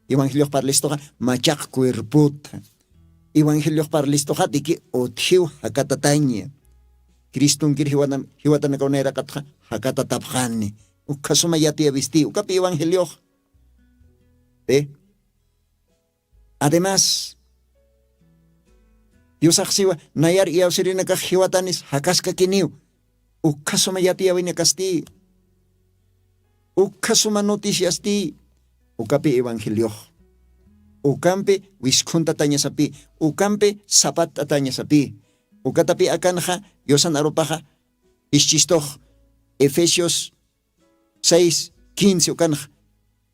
Evangeliox parlistuxa machaq cuerpota evangeliox parlistuxatiki utjiw jakatataña. Cristonkir jiwatanakaw nayraqatxa jakatatapxani ukhasuma yatiyawisti ukapi evangeliox. Además diosaxsiwa nayar iyawsirinakax jiwatanis jakaskakiniw ukhasuma yatiyawinakasti ukhasuma noticiasti. Ukapi evangeliox ukampi wiskhuntat'añasapi ukampi sapatt'atañasapi. Ukatapi akanxa yusan arupaxa ischistux efesios seis quince ukanxa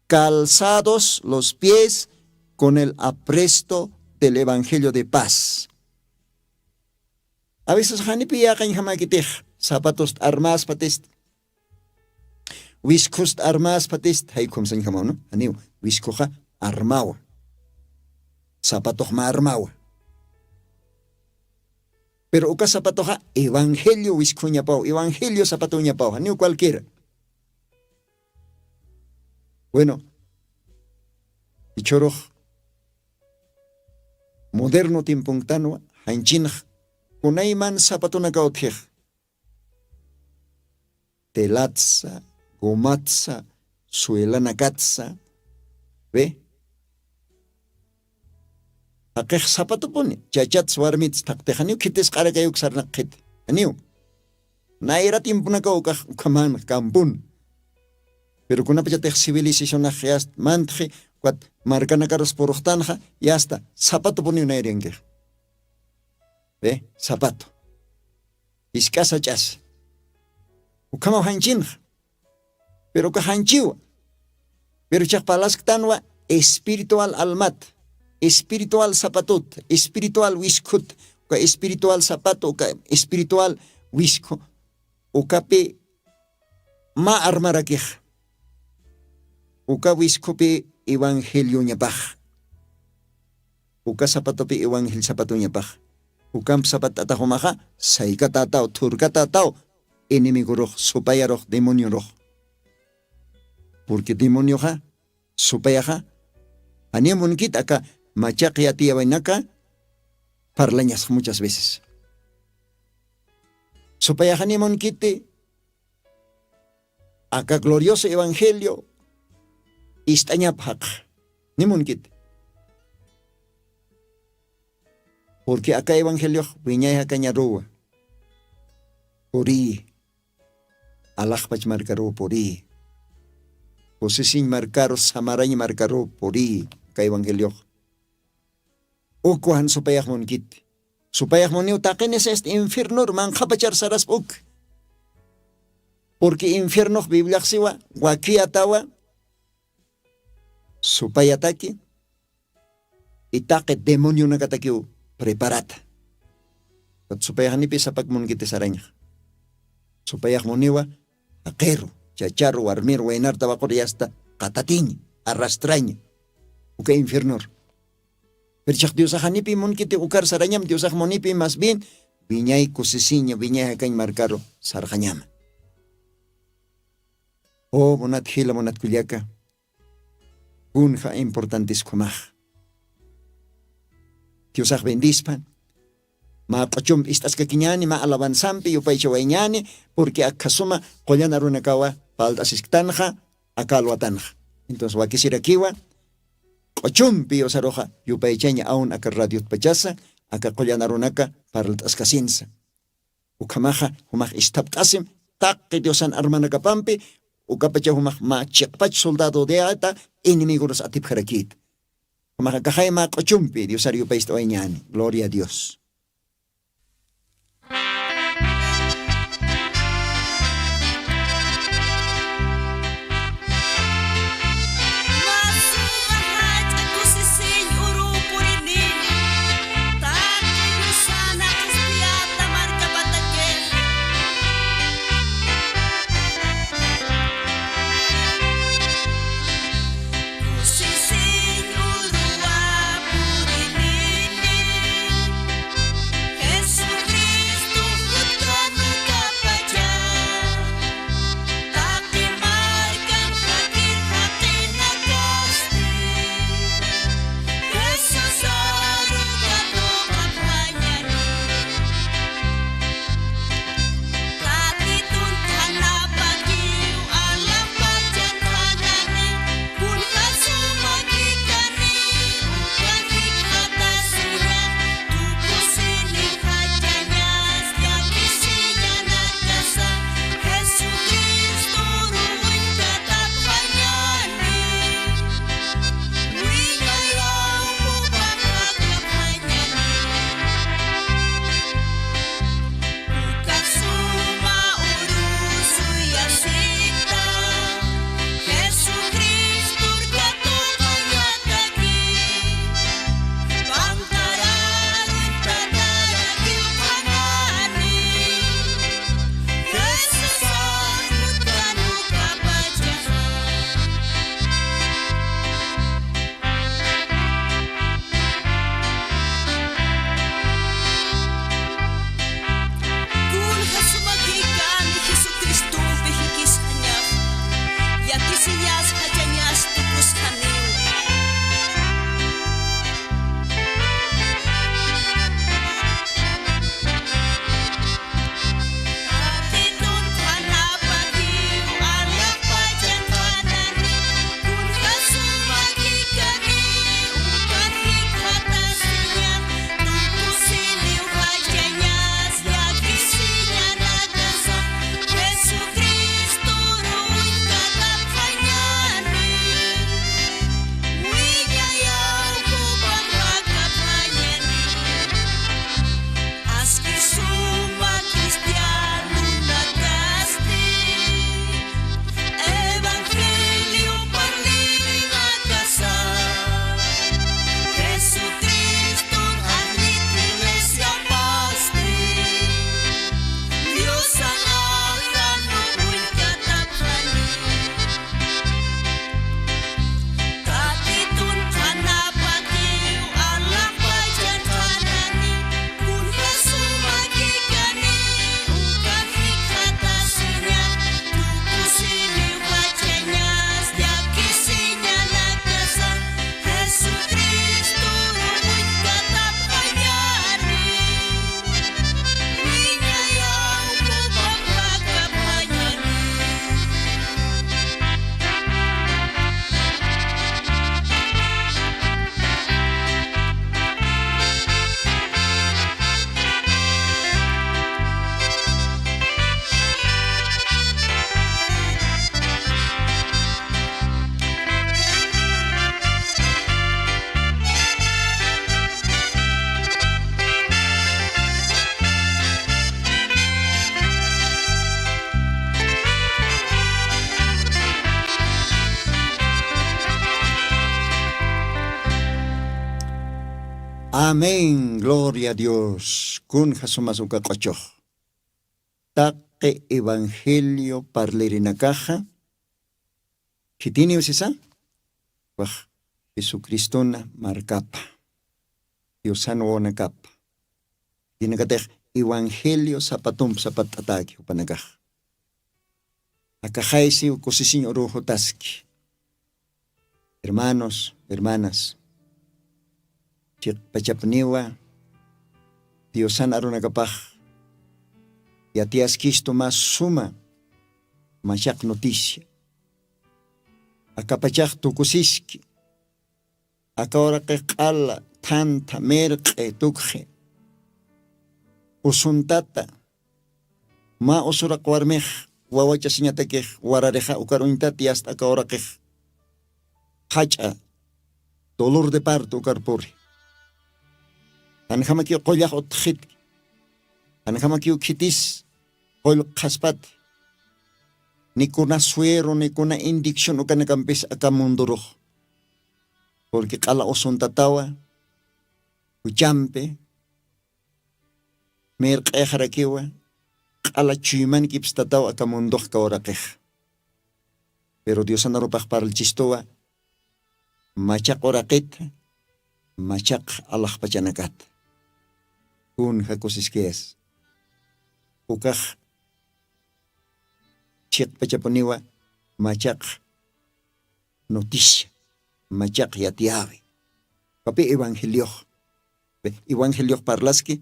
calzados los pies con el apresto del evangelio de paz. Avisus janipi yaqañjamakitix sapatust armaspatist wiskhust armaspatist jaykhumsañjamaw no janiw wiskhuxa armawa. Zapatox marmawa. Pero uka zapatoxa evangelio wiskhuñapaw, evangelio zapatuñapaw, janiw cualquiera. Bueno, ichhurux moderno timpunktanwa, janchinx kunayman zapatunaka utjix, telatsa, gomatsa, suelanakatsa. Ve, jaqix zapatupuni, chachats warmits thaqtix janiw khitis q'arakayuk sarnaqxit, janiw. Nayra timpunakaw ukax ukhaman kampun. Pero kunapachatix civilizacionax yasta mantxi, ukat markanakarus puruxtanxa, yasta zapatupuniw nayrinkix. Ve, zapato. Isk'asa ch'asa. Ukhamaw janchinxa. Pero uka janchiwa. Pero chaqpalasktanwa espiritual almat, espiritual zapatut, espiritual wiskhut, uka espiritual zapato, uka espiritual wiskhu, ukapi mä armarakix. Uka wiskhupi evangelioñapax. Uka zapatopi evangel zapatoñapax. Ukamp zapat'ataxumaxa saykatataw, thurkatataw, enemigorux, supayarux, demoniorux. Porque demonioxa, supayaxa, janiw munkit aka machaq yatiyawaynaka parlañasx muchas veces. Supayaxa ni munkiti aka glorioso evangelio ist'añapxaq, ni munkiti. Porque aka evangeliox wiñay jakañaruwa. Puriyi. Alaxpach markaruw puriyi. Kusisiñ markaru, samarañ markaruw puriyi aka evangeliox. Ukwa jan supayax munkiti. Supayax muniw taqini sest infiernur manqhapachar saraspa uk. Porque infiernox bibliaxsiwa wakiyatawa, supayataki, itaqi demonionakatakiw preparata. Ukat supayaxnipi sapak munkiti sarañax. Supayax muniwa jaqiru, chacharu, warmiru, waynarta waquri yasta qatatiña, arrastraña uka infiernur. Pero chax diosaxanipi munkiti ukar sarañam diosax munipi mas bien wiñay kusisiña wiñay jakañ markaru sarxañama. O munat jila munat kullaka, kunja importantiskumax. Diosax bendispa. Mä q'uchumpi ist'askakiñani mä alabanzampi yupaychawayñani. Purqui akhasuma qullan arunakawa palt'asisktanxa aka alwatanxa. Entonces wakisirakiwa q'uchumpi yusaruxa yupaychaña aun aka radiotpachasa aka qullan arunaka parlt'askasinsa. Ukhamaxa jumax isthapt'asim taqi diosan armanakapampi. Ukapacha jumax mä chiqpach soldado deata enemigorus atipjarakïta. Jumaxa kaxay mä q'uchumpi diosar yupayist'awayñani gloria a dios. Amén, gloria a dios. Kun jasumas uka q'ochox taqi evangelio parlirinakaxa khitiniw sisa? Wax jesucristona markapa diosan wawanakapa dinakatix evangelio sapatump sapat'ataki jupanakax. Akaxaysiw kusisiñ uruw jutaski. Hermanos, hermanas, chiqpachapniwa diosan arunakapax yatiyaskistu mä suma machaq noticia. Akapachax tukusiski. Aka uraqix q'ala thantha mirq'i tukxi usuntata mä usuraq warmix wawachasiñatakix wararixa ukar uñtat yasta aka uraqix jach'a dolor de parto ukar puri. Janjamakiw qullax utxitki. Janjamakiw khitis qullqxaspati. Ni kuna suero ni kuna indicción ukanakampis aka mundurux. Purqui q'ala usuntatawa juchampi mirq'ixarakiwa q'ala chuymankipstataw aka mundox kawraqix. Pero diosan arupax parlchistuwa machaq uraqita machaq alaxpachanakata. Kun jakusiskiyas ukax chiqpachapuniwa machaq noticia machaq yatiyawi. Kapi evangeliox evangeliox parlaski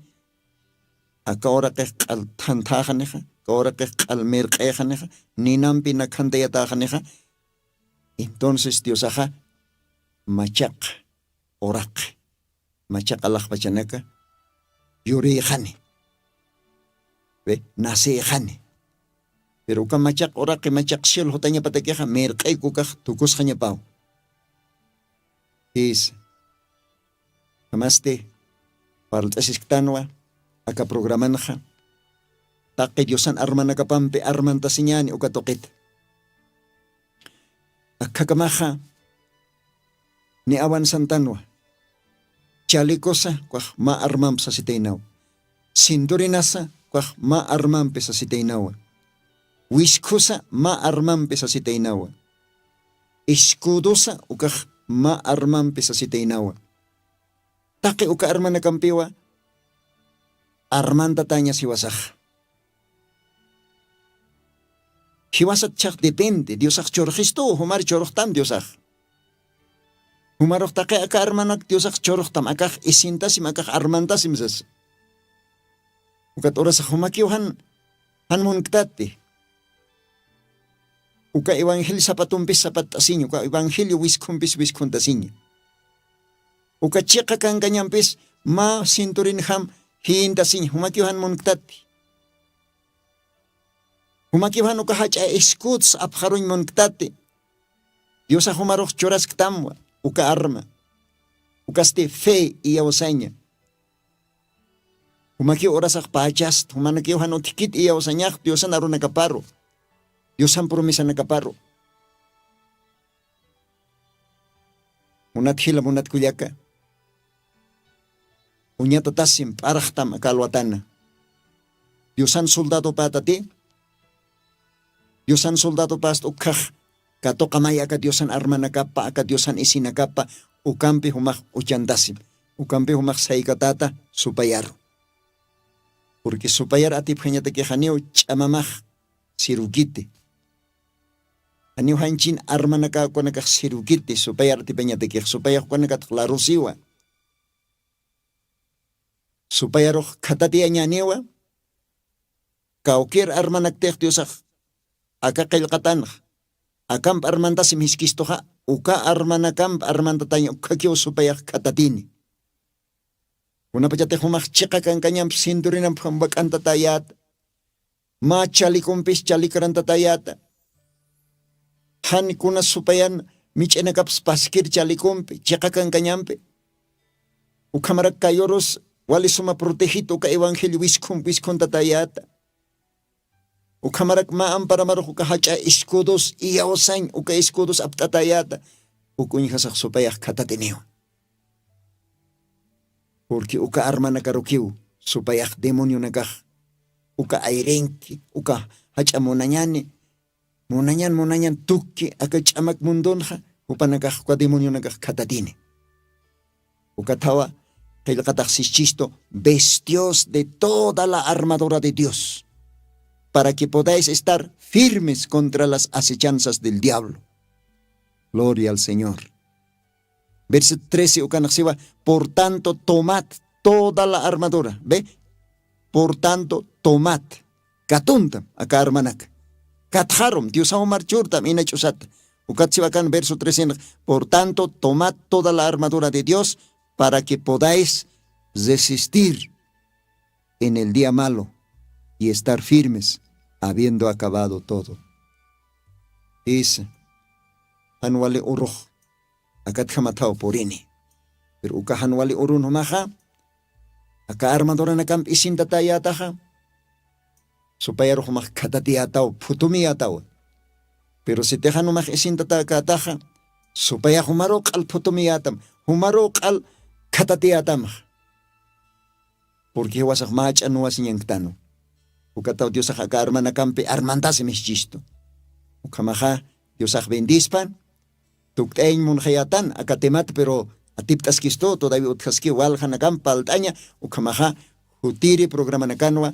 aka uraqix q'al thanthaxanixa aka uraqix q'al mirq'ixanixa ninampi nakhantayatäxanixa. Entonces diosaxa machaq uraqi machaq alaxpachanaka yurixani nacixani. Pero uka machaq uraqi machaq ciel jutañapatakixa mirq'ik ukax tukusxañapaw. Jisa jamasti parlt'asisktanwa aka programanxa taqi diosan armanakapampi armantasiñani uka tuqita. Akhakamaxa ni awansantanwa chalikosa kwax mä armampi sasitaynawa. Cinturinasa kwax mä armampi sasitaynawa. Wiskhusa mä armampi sasitaynawa. Iskudusa ukax mä armampi sasitaynawa. Taqi uka armanakampiwa armantatañas jiwasax jiwasat chhax depende diosax churxistuw jumar churxtam diosax. Jumarux taqi aka armanak diosax churxtam akax isintasim akax armantasim sasa. Ukat urasax jumakiw jan jan munktati uka evangelio sapatumpis sapatt'asiña uka evangelio wiskhumpis wiskhuntasiña. Uka chiqa kankañampis mä cinturinjam jiyintasiña jumakiw jan munktati. Jumakiw jan uka jach'a iskuts apxaruñ munktati. Diosax jumarux churasktamwa uka arma ukasti fe iyawsaña. Jumakiw urasax pächast jumanakiw jan utjkit iyawsañax diosan arunakaparu diosan promesanakaparu. Munat jila munat kullaka uñatatasim p'araxtam aka alwatana. Diosan soldadopätati diosan soldadopast ukkhax katuqamay aka diosan armanakapa aka diosan isinakapa ukampi jumax uchantasim ukampi jumax saykatata supayaru. Purqui supayar atipjañatakixaniw ch'amamax sirwkiti. Janiw janchin armanaka ukanakax sirwkiti supayar atipañatakix supayax ukanakataq larusiwa. Supayarux khatatiyañaniwa kawkir armanaktix diosax aka qillqatanxa akamp armantasim jiskistuxa uka armanakamp armantataña ukkhakiw supayax khatatini. Kunapachatix jumax chiqa kankañamp cinturinamp jambak'antatayäta mä chalikumpis chalikrantatayäta. Jan kuna supayan mich'inakaps paskir chalikumpi chiqa kankañampi ukhamarak kayurus wali suma protegit uka evangelio wiskhump wiskhuntatayäta. Ukhamarak mä amparamarux uka jach'a iscudos iyawsañ uka iscudos apt'atayäta. Uk uñjasax supayax khatatiniwa. Purqui uka armanakarukiw supayax demonionakax uka ayrinki uka jach'a munañani, munañan munañan tukki aka ch'amak mundunxa jupanakax uka demonionakax khatatini. Ukathawa qillqatax sischistu bestios de toda la armadura de dios, para que podáis estar firmes contra las acechanzas del diablo. Gloria al señor. Verso trece ukanaxsiwa, por tanto tomad toda la armadura ve. Por tanto tomad, katuntam aka armanaka. Katxarum diosaw marchurtam ina ch'usata. Ukatsiwa kan verso trece. Por tanto tomad toda la armadura de dios, para que podáis resistir en el día malo y estar firmes habiendo acabado todo. Isa, jan wali urux akatjamathaw purini. Pero uka jan wali urun jumaxa aka armaduranakamp isintatayataxa, supayarux jumax khatatiyataw phutumiyataw. Pero sitixan jumax isintatakataxa, supayax jumaru q'al phutumiyatam, jumaru q'al khatatiyatamax. Purqui jiwasax mach'a nuwasiñanktanu. Ukataw diosax aka armanakampi armantasi mischistu. Ukhamaxa diosax bendispan. Tukt'ayañ munxayatan aka temata pero atipt'askistu todavia utjaski waljanakam palt'aña. Ukhamaxa jutiri programanakanwa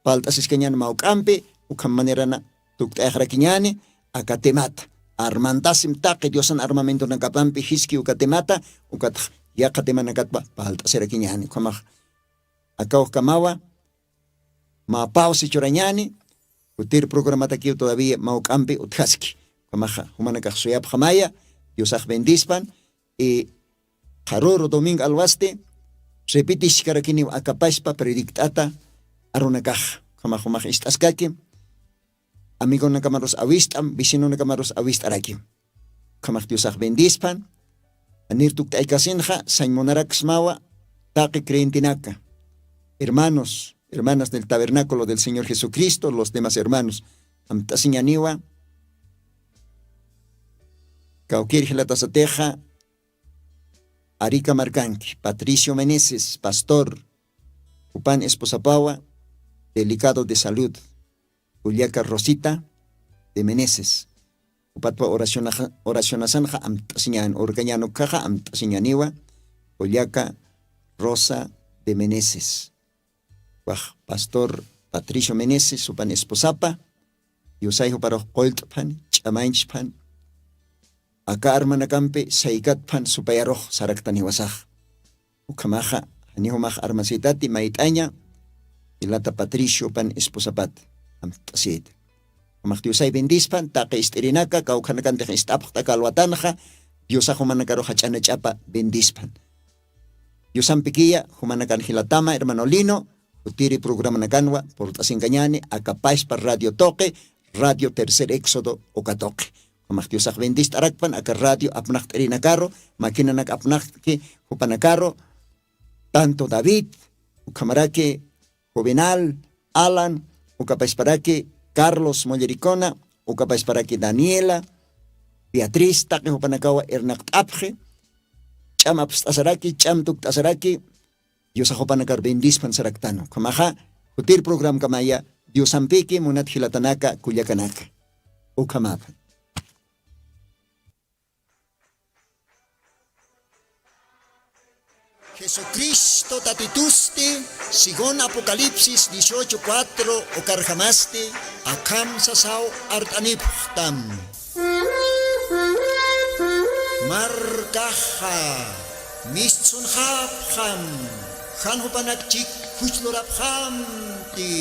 palt'asiskañan mawk'ampi. Ukham manerana tukt'ayaxrakiñani aka temata. Armantasim taqi diosan armamentonakapampi jiski uka temata. Ukatax yaqa temanakatpa palt'asirakiñani ukhamax akawkamawa. Mä pawsi churañani. Jutir programatakiw todavía mawk'ampi utjaski. Ukhamaxa jumanakax suyapxamaya. Diosax bendispan. Y qharuru domingo alwasti repitishkarakiniw akapashpa predict'ata arunakax. Ukhamax jumax ist'askaki amigonakamarus awist'am vecinonakamarus awist'arakim. Ukhamax diosax bendispan. Anir tukt'aykasinxa sañ munaraksmawa taqi creyentenaka, hermanos hermanas del tabernáculo del señor jesucristo los demás hermanos. Amt'asiñaniwa kawkir jilatasatixa arika markanki patricio meneses pastor, jupan esposapawa delicado de salud, ullaka rosita de meneses. Jupatpa oracionasanxa amt'asiñan urkañan ukhaxa amt'asiñaniwa ullaka rosa de meneses. Wax pastor patricio meneses jupan esposapa diosay juparux qullt'phan ch'amañchphan. Aka armanakampi saykatphan supayarux saraktaniwasax. Ukhamaxa janiw jumax armasitati mayt'aña ilata patricio pan esposapat amt'asita. Jumax diosay bendispan taqi ist'irinaka kawkhanakantix ist'apxt'aka alwatanxa. Diosax jumanakarux jach'anach'apa bendispan. Diosampikiya jumanakan jilatama hermano lino. Jutiri programanakanwa purt'asinkañani akapashpa radio toqi radio tercer éxodo uka toqi. Jumax diosax bendist'arakpan aka radio apnaqt'irinakaru maquinanak apnaqtki jupanakaru tanto david ukhamaraki juvenal alan ukapasparaki carlos mollericona ukapasparaki daniela beatriz taqi jupanakawa irnaqt'apxi. Ch'am apst'asaraki ch'am tukt'asaraki diosax jupanakar bendispan saraktanu ukhamaxa jutir programkamaya diosampiki munat jilatanaka kullakanaka. Ukhamapa jesucristo tatitusti según apocalipsis dieciocho cuatro ukarjamasti akham sasaw art'anipxtam. Markaxa mistsunxapxam jan jupanak chik juchlurapxamti.